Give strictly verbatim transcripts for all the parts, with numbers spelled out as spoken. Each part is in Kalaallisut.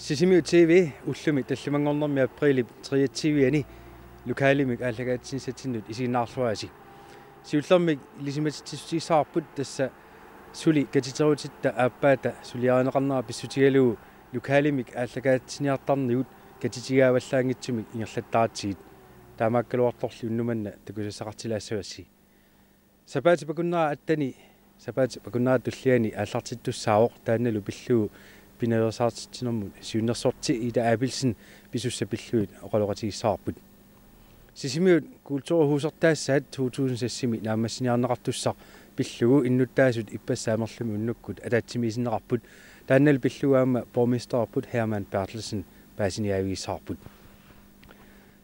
Sisimiut T V ullumi tallimanngornermi apriilip treogtyve-ani lokalimik aallakaatitsinissatsinnut isiginnaarluarisi. Siullermik ilisimatitsissutigissavarput tassa suli katiterutitta aappaata suliarineqarnera pissutigalugu lokalimik aallakaatitsiniartarnigut katitigaavallaanngitsumik ingerlattaratsigit. Taamaakkaluartorli unnuk manna takusassaqartilaassavassi. Sapaatip akunnera atteni, sapaatip akunnera tulliani aallartittussaavoq, taannalu pillugu pinaveersaartitsinermut siunnersorti Ida Abelsen pisussat pillugit oqaloqatigissavarput. Sisimiut kulturhusertaassaat to tusind seksimi naammassiniarneqartussaq pillugu innuttaasut ippassaq Amerlumi unnukkut ataatsimiisinneqarput, taannalu pillugu aamma borgmesterput Hermann Berthelsen paasiniaavigissavarput.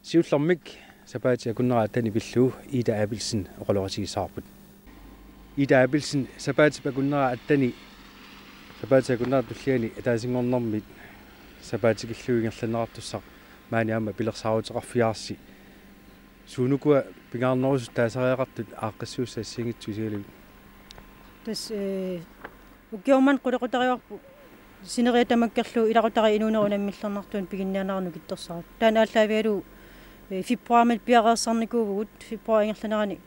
Siullermik sapaatip akunnera atteni pillugu Ida Abelsen oqaloqatigissavarput. Ida Abelsen, sapaatip akunnera atteni, sapaatip akunnera tulliani ataasinngornermit sapaatip akillugu ingerlanneqartussaq maani aamma pilersaaruteqarfigaarsi. Suunukua pingaarnerusut taasariaqartut aaqqissuussat assigiinngitsut isigalugit? Tassa, eh, ukioq manna qulequtarivarput sineriak tamakkerlugu ilaqutariit inuunerup unammillernartunik piginnianeranut nukittorsarput. Taanna aallaavigalugu, eh, februarimut piareersarnikuuvugut, februarip ingerlanerani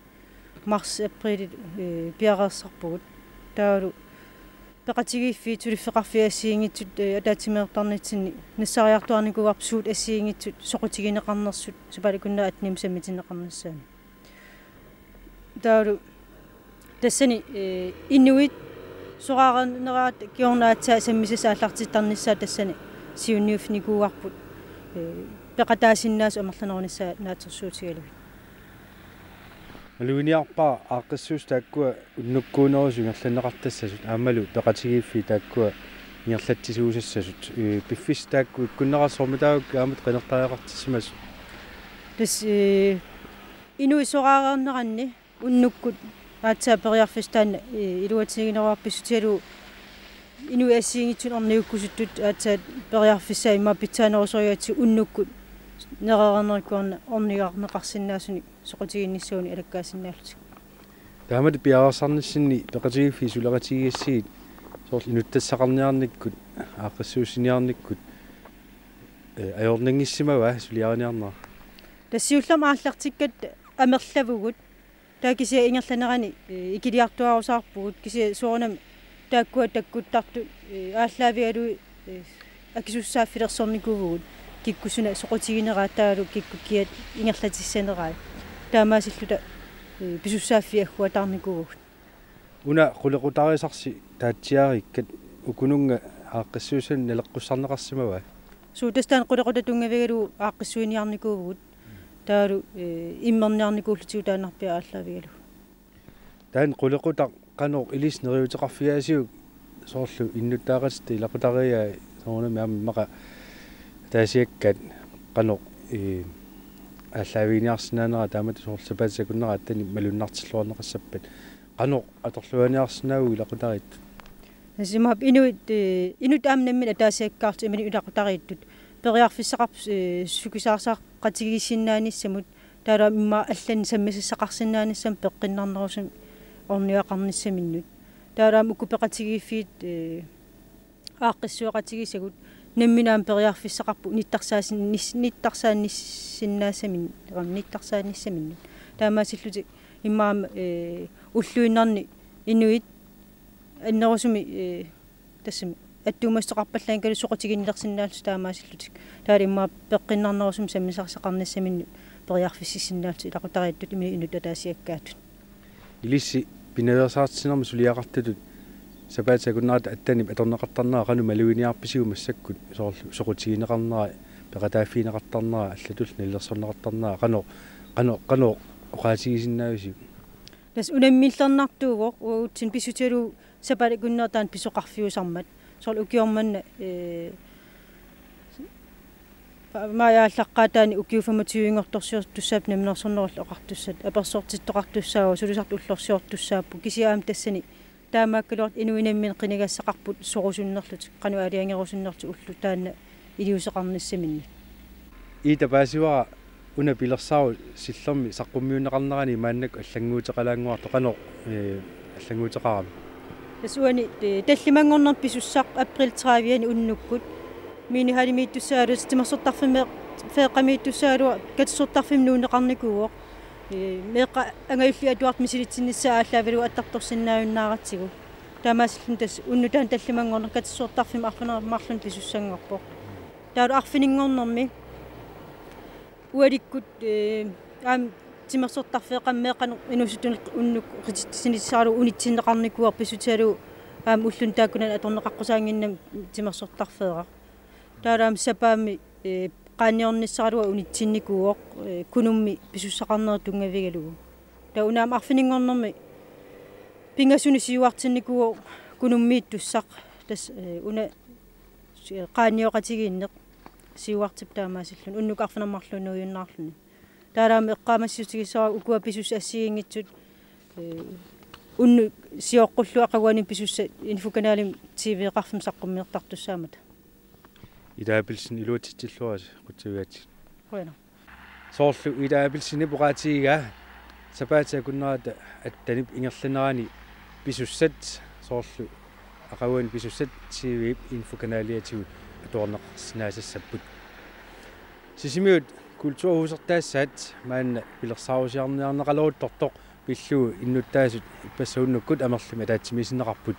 marts, apriilip, eh, piareersarpugut. Taavalu peqatigiiffiit suliffeqarfiit assigiinngitsut, eh, ataatsimeertarnitsinni nassariartuarnikuuarput suut assigiinngitsut soqutigineqarnersut sapaatip akunnera attenimi sammitinneqarnissaanut. Taavalu tassani, eh, inuit soraareernerat kingorna aatsaat sammisassat aallartittarnissaat tassani siunniuffiginikuuarput, eh, peqataasinnaasut amerlanerunissaat naatsorsuutigalugit. Maluginiarpara aaqqissuussat taakkua unnukkuunerusut ingerlanneqartassasut aammalu peqatigiiffiit taakkua ingerlatsisuusassasut, eh, piffissaq taakku ikkunneqarsoormitaavakka aamma qinertariaqartissimasut? Tassa, eh, inuit soraareerneranni unnukkut aatsaat periarfissaq taanna, eh, iluatigineruarput pissutigalugu inuit assigiinngitsunik orniukkusuttut aatsaat periarfissaat immaqa pitsaanerusorigatsigu unnukkut nerereernerikkuarna ornigarneqarsinnaasunik soqutiginnissaannik alakkaasinnaallutik. Taamatut piareersarnissinni peqatigiiffiit suleqatigigassigit soorlu inuttassaqarniarnikkut, aaqqissuussiniarnikkut, eh, ajornanngissimava suliariniarnera? Tassa siullermik aallartikkatta amerlavugut. Taava kisianni ingerlanerani, eh, ikiliartuaarusaarpugut, kisianni soorunami taakkua takkuttartut, eh, aallaavigalugit, eh, akisussaaffilersornikuuvugut, kikkut suna soqutigineraat taavalu kikkut kiat ingerlatissaneraat. Taamaasilluta, eh, pisussaaffiit agguataarnikuuvugut. Una qulequtarisarsi taatsiariikkat ukununnga aaqqissuussanik naleqqussarneqarsimava? Suu, tassa taanna qulequtaq tunngavigalugu aaqqissuiniarnikuuvugut. Taavalu, eh, immerniarnikuullutigu taannarpiaq aallaavigalugu. Taanna qulequtaq qanoq ilissi neriuuteqarfigaasiuk, soorlu innuttaaqatitta ilaqutariigai soorunami aamma immaqa ataasiakkaat qanoq, eh, aallaaviginiarsinnaanera taamatut soorlu sapaatip akunnera atteni malunnartilluarneqassappat? Qanoq atorluarniarsinnaaviuk ilaqutariittut? Tassa imaappoq inuit, eh, inuttut aamma nammineq ataasiakkaartut imaluunniit ilaqutariittut periarfissaqarput, eh, sukisaarsaaqatigiissinnaanissamut, taavalu aamma immaqa allanik sammisassaqarsinnaanissamut peqqinnarnerusumik ornigarnissaminnut. Taavalu aamma uku peqatigiiffiit, eh, aaqqissueqatigisagut nammineq aamma periarfissaqarput nittarsaasin-, nis-, nittarsaannissinnaassamin-, nittarsaannissaminnut. Taamaasillutik immaqa aamma, eh, ulluinnarni inuit annerusumik, eh, tassami attuumassuteqarpallaanngikkaluarlutik soqutiginnilersinnaallutik taamaasillutik. Taavalu immaqa peqqinnarnerusumik sammisassaqarnissaminnut periarfississinnaallutik ilaqutariittut imaluunniit inuttut ataasiakkaatut. Ilissi pinaveersaartitsinermi suliaqartutut sapaatip akunnera attenip atorneqartarnera qanoq maluginiarpisiuk massakkut, soorlu soqutigineqarnera, peqataaffigineqartarnera, allatulli nalilersorneqartarnera, qanoq, qanoq, qanoq oqaatigisinnaaviuk? Tassa unammillernartuuvoq uagutsinnut pissutigalugu sapaatip akunnera taanna pisoqarfiusarmat. Soorlu ukioq manna, eh, pa-, maajip aallaqqaataani ukiut femogtyve-nngortorsiortussaapput Namminersornerullutik Oqartussat. Apersortittoqartussaavoq, sulisartut ullorsiortussaapput. Kisianni aamma tassani taamaakkaluartoq inuit namminneq qinigassaqarput sorusunnerlutik, qanoq aalajangerusunnerlutik ullut taanna iliuuseqarnissaminnut. Ida, paasivara una pilersaarutit Sillermi saqqummiunneqarnerani maannakkut allannguuteqalaannguartoq, qanoq, eh, allannguuteqarami? Tassa uani, eh, tallimanngornermi pisussaq april tredive-ani unnukkut Minihallimiittussagaluaq, timersortarfimmi-, feeqqamiittussagaluaq katersortarfimmi nuunneqarnikuuvoq. Ee, meeqqat angajulliit atuartut misilitsinnissaat aallaavigalugu attartorsinnaajunnaaratsigu. Taamaasilluni tassa unnuk taanna tallimanngorneq katersortarfimmi arfineq-marlunnik pisussanngorpoq. Taavalu arfininngornermi ualikkut, ee, aamma timersortarfeeqqammi meeqqanik inuusuttunik unnuk qititsinissaralugu unitsinneqarnikuuvoq, pissutigalugu aamma ulluni taakkunani atorneqaqqusaannginnami timersortarfeeraq. Taavalu aamma sapaammi, ee, qaanniornissaralugu unitsinnikuuvoq, ee, Kunummi pisussaqarnerup tunngavigalugu. Taava una aamma arfininngornermi pingasunik siuartinnikuuvoq Kunummiittussaq. Tassa, ee, una si-, qaannioqatigiinneq siuartippoq taamaasilluni unnuk arfineq-marlunnik nuujunnaarluni. Taava aamma eqqaamassutigisara ukua pisussat assigiinngitsut, ee, unnuk sioqqullugu aqaguani pisussat Infokanalimi T V-qarfimmi saqqummiortartussaammata. Ida Abelsen, iluatsitsilluarisi qutsavigaatsigit. Qujanaq. Soorlu Ida Abelsenip oqaatigigaa, sapaatip akunnerata attenip ingerlanerani pisussat, soorlu aqaguani pisussat T V-p Infokanaliatigut atuarneqarsinnaasassapput. Sisimiut kulturhusertaassaat maanna pilersaarusiorniarneqaleruttortoq pillugu innuttaasut ippassaq unnukkut Amerlimi ataatsimiisinneqarput.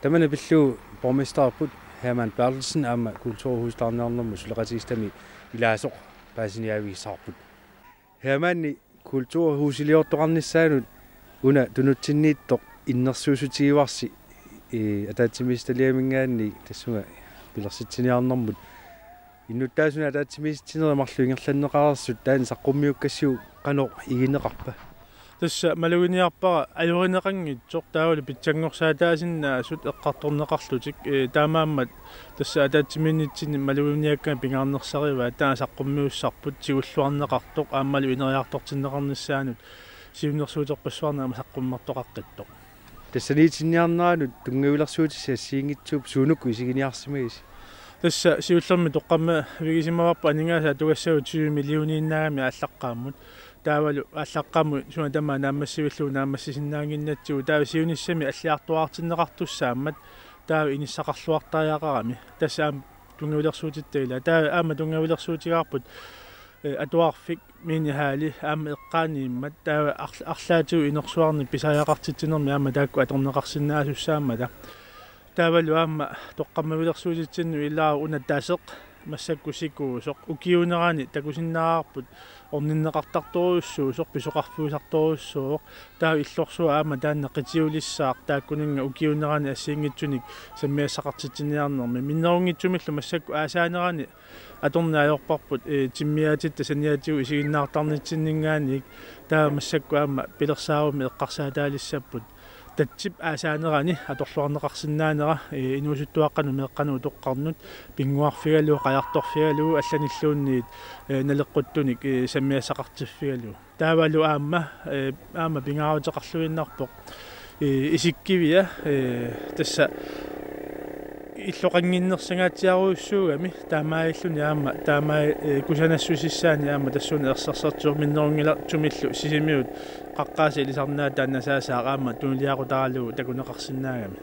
Tamanna pillugu borgmesterput Hermann Berthelsen aamma kulturhusitaarniarnermut suleqatigiissitami ilaasoq paasiniaavigissavarput. Hermanni kulturhusiliortoqarnissaanut una tunutsinniittoq innersuussutigivarsi, ee, ataatsimiititaliaminngaanniit tassunga pilersitsiniarnermut. Innuttaasunik ataatsimiititsinerit marluk ingerlanneqareersut taanna saqqummiukkassiuk qanoq igineqarpa? Tassa maluginiarpara ajorineqanngitsoq taavalu pitsanngorsaataasinnaasut eqqartorneqarlutik, ee, taamaammat tassa ataatsimiinnitsinni maluginiakkami pingaarnersarivaat, taanna saqqummiussarput tigulluarneqartoq aammalu ineriartortinneqarnissaanut siunnersuuterpassuarnik aamma saqqummertoqaqqittoq. Tassaniitinniarneranut tunngavilersuutisi assigiinngitsuupput, suunuku isiginiarsimagisi? Tassa siullermik toqqammavigisimavarput aningaasat atugassagut tyve millioniinnaagami aallaqqaammut. Taavalu aallaqqaammut suna tamaat naammassivillugu naammassisinnaannginnatsigu, taava siunissami alliartuaartinneqartussaammat taava inissaqarluartariaqarami. Tassa aamma tunngavilersuutitta ilaa. Taava aamma tunngavilersuutigaarput, ee, atuarfik, minihalli aamma eqqaaniimmat, taava arl-, arlaatigut inersuarnik pisariaqartitsinermi aamma taakku atorneqarsinnaasussaammata. Taavalu aamma toqqammavilersuutitsinnut ilaavoq una taseq massakkut sikuusoq. Ukiuunerani takusinnaavarput orninneqartartorujussuusoq, pisoqarfiusartorujussuuvoq. Taava illorsuaq aamma taanna qitiulissaaq taakkuninnga ukiuunerani assigiinngitsunik sammisassaqartitsiniarnermi. Minnerunngitsumillu massakkut aasaanerani atorneq ajorparput, ee, timmiaatitta saniatigut isiginnaartarnitsinninngaanniit, taava massakkut aamma pilersaarummi eqqarsaataalissapput. Tatsip aasaanerani atorluarneqarsinnaanera, ee, inuusuttuaqqanut meeqqanut utoqqarnut pinnguarfigalugu, qajartorfigalugu, allanilluunniit, ee, naleqquttunik, ee, sammisassaqartiffigalugu. Taavalu aamma, ee, aamma pingaaruteqarluinnarpoq, ee, isikkivia, ee, tassa illoqannginnersangaatsiarujussuugami, taamaalilluni aamma taama, ee, kusanassusissaani aamma tassuuna ersersertivoq. Minnerunngilaq tumillu Sisimiut qaqqaasa ilisarnaataa nasaasaaq aamma tunuliaqutaralugu takuneqarsinnaagami.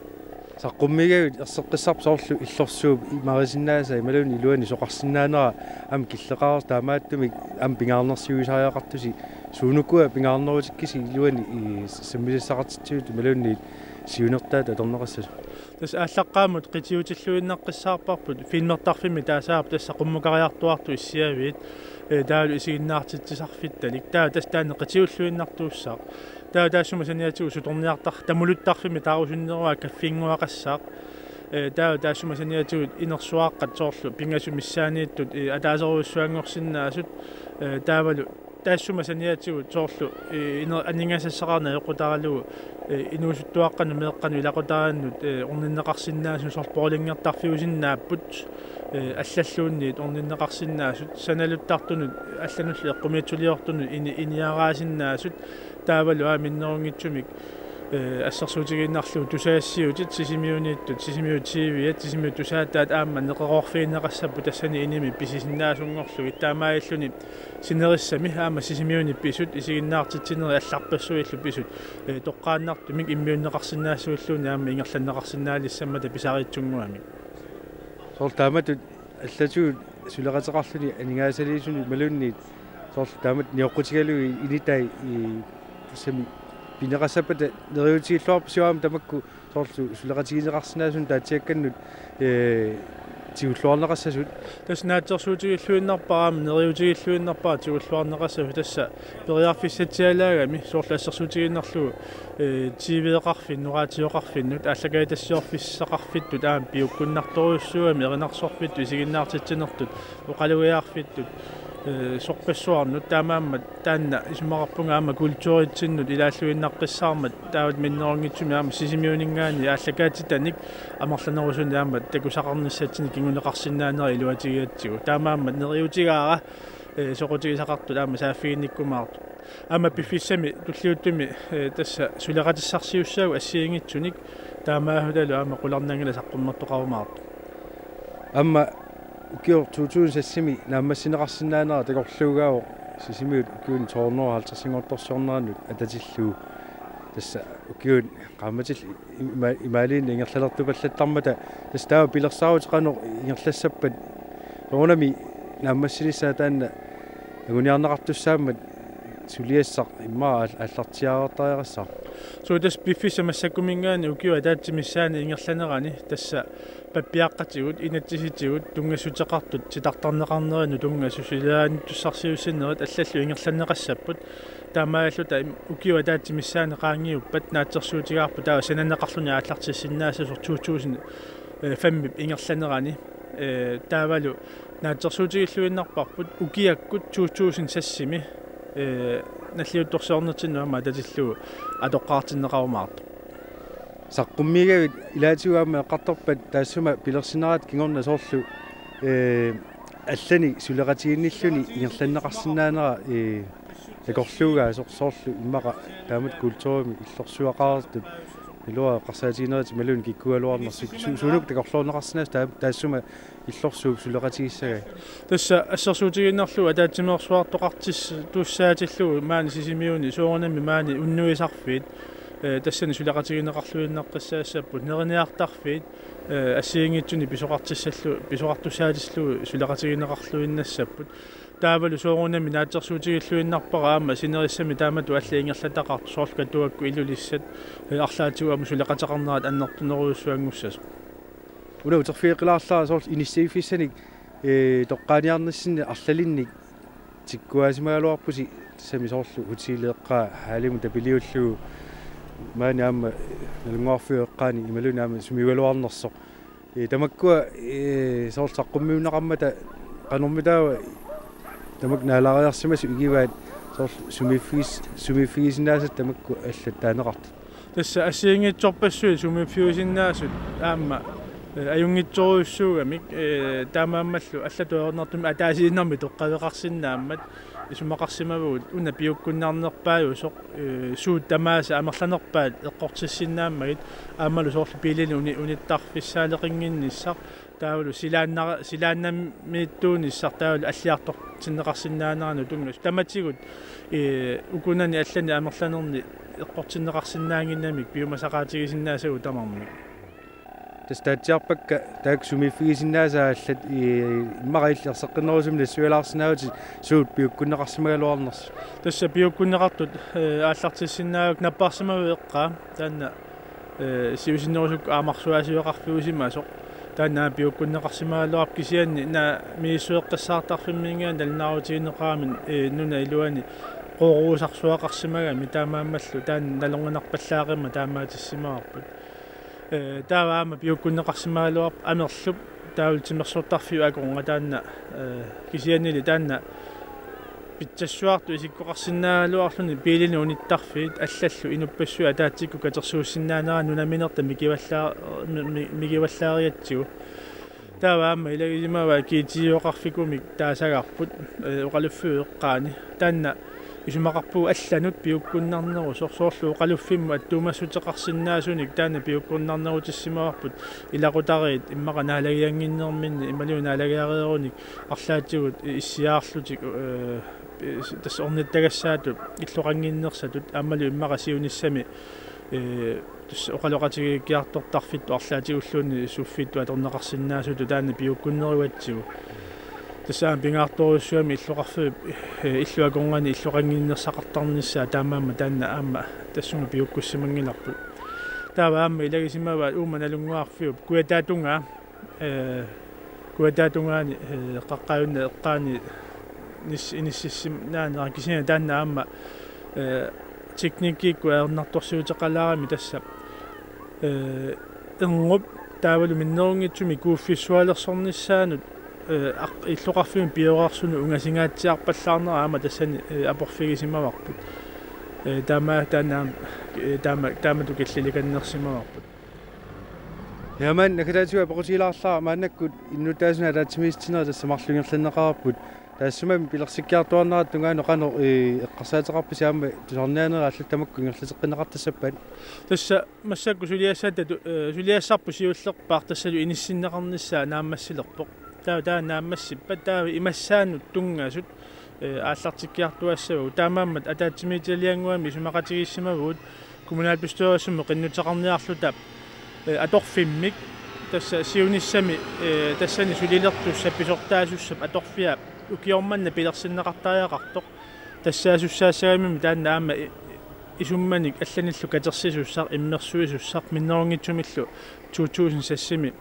Saqqummiigavit erseqqissarput soorlu illorsuup imarisinnaasai imaluunniit iluani soqarsinnaanera aamma killeqartoq, taamaattumik aamma pingaarnersiuisariaqartusi, suunukua pingaarnerutikkisi iluani, ee, sammisassaqartitsisut imaluunniit siunertaatut atorneqassasut? Tassa aallaqqaammut qitiutilluinnaqqissaarparput filmertarfimmi taasaapput tassa qummukariartuartut issiaviit, ee, taavalu isiginnaartitsisarfittalik. Taava tassa taanna qitiulluinnartuussaaq. Taava taassuma saniatigut sutorniartar-, tamuluttarfimmi taarusunneruaa kaffinnguaqassaaq. Ee, taava taassuma saniatigut inersuaqqat soorlu pingasut missaanniittut, ee, ataaserujussuanngorsinnaasut, ee, taavalu taassuma saniatigut soorlu, ee, iner-, aningasassaqarneq ajoqutaralugu, ee, inuusuttuaqqanut meeqqanut ilaqutariinnut, ee, orninneqarsinnaasunut soorlu bowlingertarfiusinnaapput, ee, allalluunniit orninneqarsinnaasut, sanaluttartunut allanullu eqqumiitsuliortunut ini-, iniaraasinnaasut, taavalu aamma minnerunngitsumik, ee, assersuutigiinnarlugu tusagassiuutit, Sisimiuniittut, Sisimiut T V-at, Sisimiut Tusaataat aamma neqeroorfigineqassapput tassani inimi pisisinnaasunngorlugit, taamaalilluni sinerissami aamma Sisimiuni pisut isiginnaartitsinerit allarpassuillu pisut, ee, toqqaannartumik immiunneqarsinnaassuilluunniit aamma ingerlanneqarsinnaalissammata pisariitsunnguamik. Soorlu taamatut Allatigut suleqateqarluni aningaasaliisuni imaluunniit soorlu taamatut nioqqutigalugu initai i tassami pineqassappata neriuutigilluarpasiuk aamma tamakku soorlu suleqatigineqarsinnaasunik taatsiakkannut ee tigulluarneqassasut. Tassa naatsorsuutigilluinnarpara aamma neriuutigilluinnarpara tigulluarneqassasut tassa periarfissatsialaagami soorlu assersuutigiinnarlugu ee T V-eqarfinnut, radioqarfinnut, aallakaatitassiorfissaqarfittut aamma piukkunnartorujussuugami erinarsorfittut isiginnaartitsinertut oqalugiarfittut ee sorpassuarnut taamaammat taanna isumaqarpunga aamma kulturitsinnut ilaalluinnaqqissaarmat taava minnerunngitsumik aamma Sisimiuninngaanniit aallakaatitanik amerlanerusunik aamma takusaqarnissatsinnut kinguneqarsinnaanera iluatigigatsigu. Taamaammat neriuutigaara ee soqutigisaqartut aamma saaffiginnikkumaartut. Aamma piffissami tulliuttumi ee tassa suleqatissarsiussaagut assigiinngitsunik taamaalilluta aamma qularnanngilaq saqqummertoqarumaartoq. Aamma ukioq to tusind seksimi naammassineqarsinnaanera takorluugaavoq Sisimiut ukiuni to hundrede og halvtredsinngortorsiornerannut atatillugu. Tassa ukiut qaammatillit ima-, imaaliinnaq ingerlalertupallattarmata tassa taava pilersaarutit qanoq ingerlassappat soorunami naammassinissaa taanna anguniarneqartussaammat suliassaq immaqa aal-, aallartiaartariaqassaaq. Suu tassa piffissap massakkuminngaanniit ukiup ataatsip missaani ingerlanerani tassa pappiaqqatigut, inatsisitigut, tunngassuteqartut, titartarneqarnerinut tunngasut, suliarinittussarsiuussinerit allallu ingerlanneqassapput. Taamaalilluta im-, ukiup ataatsip missaani qaangiuppat naatsorsuutigaarput taava sananeqarluni aallartissinnaassasoq to tusind femip ingerlanerani. Ee, taavalu naatsorsuutigilluinnarparput ukiakkut to tusind seksimi ee, nalliuttorsiornertinnut aamma atatillugu atoqqaartinneqarumaartoq. Saqqummiigavit ilaatigut aamma eqqartorpat taassuma pilersinneqarata kingorna soorlu ee, allanik suleqatiginnilluni ingerlanneqarsinnaanera ee, takorluugaasoq soorlu immaqa taamatut kulturimik illorsuaqartut iluaqqarsaatigeriarlutik imaluunniit kikkuugaluarnersut su-, suunuku takorloorneqarsinnaasut taa-, taassuma illorsuup suleqatigissagai. Tassa assersuutigiinnarlugu ataatsimeersuartoqartittussaatillugu maani Sisimiuni soorunami maani unnuisarfiit ee, tassani suleqatigineqarluinnaqqissaassapput neriniartarfiit ee, assigiinngitsunik pisoqartissallu-, pisoqartussaatillugu suleqatigineqarluinnassapput. Taavalu soorunami naatsorsuutigilluinnarpara aamma sinerissami taamatut allat ingerlataqartut soorlu Katuakkut Ilulissat ee, arlaatigut aamma suleqateqarnerat annertunerujussuanngussasoq. Una uterfigeqqilaarlara soorlu inissiiffissanik ee, toqqaaniarnissinni arlalinnik tikkuaasimagaluarpusi tassami soorlu hotelieqqaa haalimut tapiliullugu maani aamma Nalunnguarfiup eqqaani imaluunniit aamma sumiugaluarnersoq. Ee, tamakkua ee, soorlu saqqummiunneqarmata qanormitaava tamakku naalaariarsimasut igivaat soorlu sumiiffigis-, sumiiffigisinnaasat tamakku allat taaneqartut. Tassa assigiinngitsorpassuit sumiiffigisinnaasut aamma ee, ajunngitsorujussuugamik ee, taamaammallu allatut ajornartumik ataasiinnarmik toqqaveqarsinnaammat isumaqarsimavugut una piukkunnarnerpaajusoq ee, suut tamaasa amerlanerpaat eqqortissinnaammagit aammalu soorlu biilinik uni-, unittarfissaaleqinnginnissaq taavalu silaannara-, silaannamiittuunissaq taavalu alliartortinneqarsinnaaneranut tunngasut tamatigut ee, ukunani allani amerlanerni eqqortinneqarsinnaannginnamik piumasaqaatigisinnaasagut tamarmik. Tassa taatsiarpakka taakku sumiiffigisinnaasaat allat ee, immaqa illit erseqqinnerusumik nassuialaarsinnaavutit suut piukkunneqarsimagaluarnersut. Tassa piukkunneqartut ee, aallartissinnaagakku napparsimmaviup eqqaa taanna ee, siusinnerusukkut aamarsuaasioqarfiusimasoq. Taanna piukkunneqarsimagaluarpoq kisianni una misissueqqissaartarfimminngaanniit nalunaarutigineqarami ee, nunap iluani qoorusarsuaqarsimagami taamaammallu taanna nalorninarpallaaqimmat taamaatissimavarput. Ee, taava aamma piukkunneqarsimagaluarpoq Amerlup taavalu timersortarfiup akornga taanna ee, kisiannili taanna pitsassuartut isikkoqarsinnaagaluarluni biilinik unittarfiit allallu inuppassuit ataatsikkut katersuussinnaanerat nunaminerta mikivallaa-, mi-, mi-, mikivallaarigatsigu. Taava aamma ilagisimavaat G T O-qarfikumik taasagarput ee, oqaluffiup eqqaani. Taanna isumaqarpugut allanut piukkunnarnerusoq soorlu oqaluffimmut attuumassuteqarsinnaasunik taanna piukkunnarnerutissimavarput ilaqutariit immaqa naalagiannginnerminni imaluunniit naalagiareerunik arlaatigut issiaarlutik ee, tassa ornittagassaatut illoqannginnersatut aammalu immaqa siunissami Ee, tassa oqaloqatigiikkiartortarfittut arlaatigulluunniit suffiittut atorneqarsinnaasutut taanna piukkunnerugatsigu. Tassa aamma pingaartorujussuugami illoqarfiup, ee, illuakornani illoqannginnersaqartarnissaa taamaammat taanna aamma tassunga piukkussimanngilarput. Taava aamma ilagisimavaat Uummannalunguarfiup kujataatungaa, ee, kujataatungaani, ee, qaqqajunnap eqqaani nis-, inississinnaaneq kisianni taanna aamma, ee, teknikkikkut ajornartorsiuteqalaarami tassa, ee, erngup taavalu minnerunngitsumik kuuffissualersornissaanut, ee, aq-, illoqarfimmut pioreersunut ungasinnaatsiarpallaarnera aamma tassani, ee, aporfigisimavarput. Ee, taama taanna aamma, ee, taama, taamatut killilikannersimavarput. Herman, naggataatigut apeqqutigilaarlara maannakkut innuttaasunik ataatsimiititsinerit tassa marluk ingerlanneqareerput. Taassuma pilersikkiartuaarnerattut tungaanut qanoq, ee, eqqarsaateqarpisi aamma tusarniaanerit allat tamakku ingerlateqqinneqartassappat? Tassa massakkut suliassatta tu-, ee, suliassarput siullerpaaq tassalu inissinneqarnissaa naammassilerpoq. Taava taava naammassippat taava imassaanut tunngasut, ee, aallartikkiartuassavagut. Taamaammat ataatsimiititaliannguamik isumaqatigiissimavugut kommunalbestyrelsimi qinnuteqarniarluta, ee, atorfimmik tassa siunissami, ee, tassani sulilertussap pisortaasussap atorfia ukioq manna pilersinneqartariaqartoq. Tassaasussaassagamimmi taanna aamma i-, isummanik allanillu katersisussaq, immersuisussaq, minnerunngitsumillu to tusind seksimi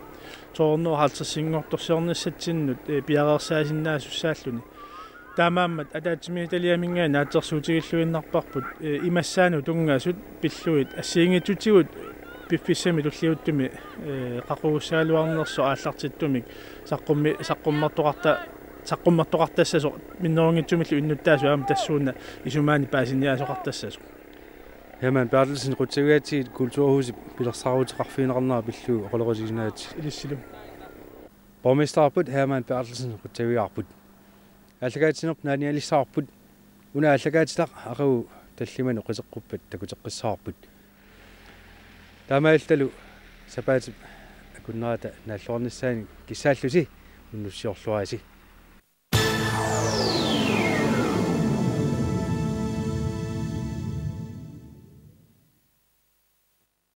to hundrede og halvtredsinngortorsiornissatsinnut, ee, piareersaasinnaasussaallutik. Taamaammat ataatsimiititaliaminngaanniit naatsorsuutigilluinnarparput, ee, imassaanut tunngasut pillugit assigiinngitsutigut piffissami tulliuttumi, ee, qaqugussagaluarnersoq aallartittumik saqqummi-, saqqummertoqarta-, saqqummertoqartassasoq minnerunngitsumillu innuttaasut aamma tassuuna isumaannik paasiniaasoqartassasoq. Herman Berthelsen, qutsavigaatsigit kulturhusip pilersaaruteqarfigineqarnera pillugu oqaloqatigisinnaagatsigit. Ilissilu. Borgmesterput Herman Berthelsen qutsavigaarput. Aallakaatitsinerput naanialissavarput. Una aallakaatitaq aqagu tallimanut qiteqquppat takuteqqissavarput. Taamaalillutalu sapaatip akunnerata naalluarnissaanut kissaallusi unnussiorluarisi.